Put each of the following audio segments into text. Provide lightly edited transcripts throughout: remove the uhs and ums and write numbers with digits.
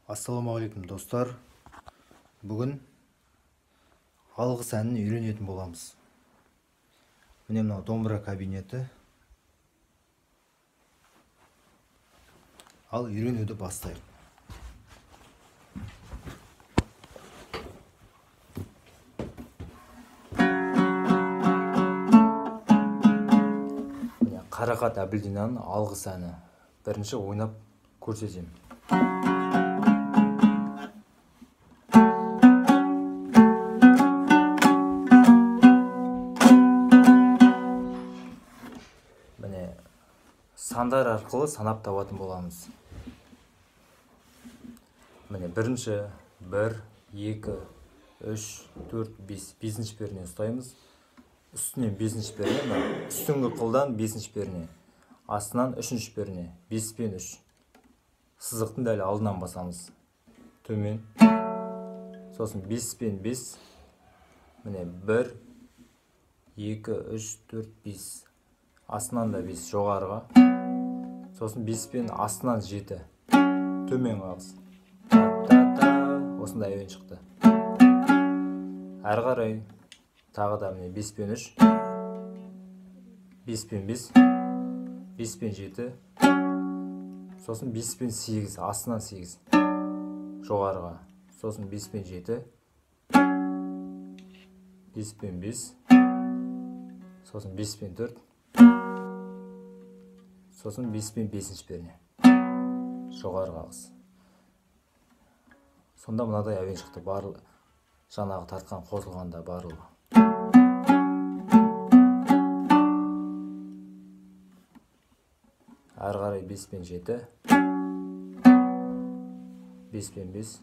Ассалаумағалейкум достар. Бүгін алғыс әнін үйренетін боламыз. Міне мынау домбыра кабинеті. Ал үйренуді бастайық. Міне Қарақат Әбілдинаның алғыс әні. Бірінші ойнап көрсетемін. Сандар арқылы санап табатын боламыз. Міне бірінші 1, 2, 3, 4, 5. Бесінші перне ұстаймыз. Үстінен бесінші перне, мына үстіңгі қылдан бесінші перне, астынан үшінші перне, 5 пен 3. Сызықтың дәл алдынан басамыз. Төмен. Сосын 5 пен 5. Міне 1, 2, 3, 4, 5. Астынан да 5 жоғарыға. Сосын 5 пен астынан 7. Төмен қағыз. Та-та-та. Осындай әуен шықты. Әрі қарай тағы да міне 5 пен 3. 5 пен 5. 5 пен 7. Сосын 5 пен 8. Астынан 8. Жоғарыға. Сосын 5 пен 7. 5 пен 5. Сосын 5 пен 4. Сосын 5 пен 5-ші перне. Жоғары қағыз. Сонда мынадай әуен шықты. Барлығы жаңағы тартқан қосылғанда барлығы. Әрі қарай 5 пен 7. 5 пен 5.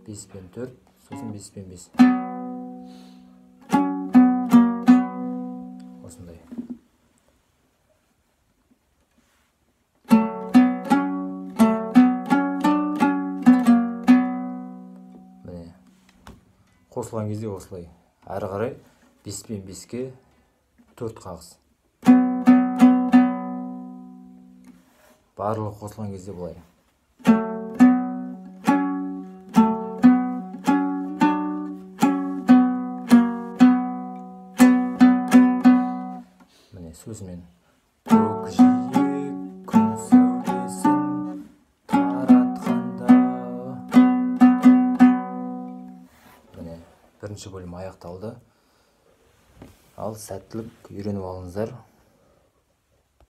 5 пен 4. Сосын 5 пен 5. Осындай. Қосылған кезде осылай. Әрі қарай 5 пен 5-ке 4 қағыз. Барлығы қосылған кезде былай. Міне сөзімен. Көкжиек күн сәулесін таратқанда. Міне бірінші бөлім аяқталды. Ал сәттілік, үйреніп алыңыздар.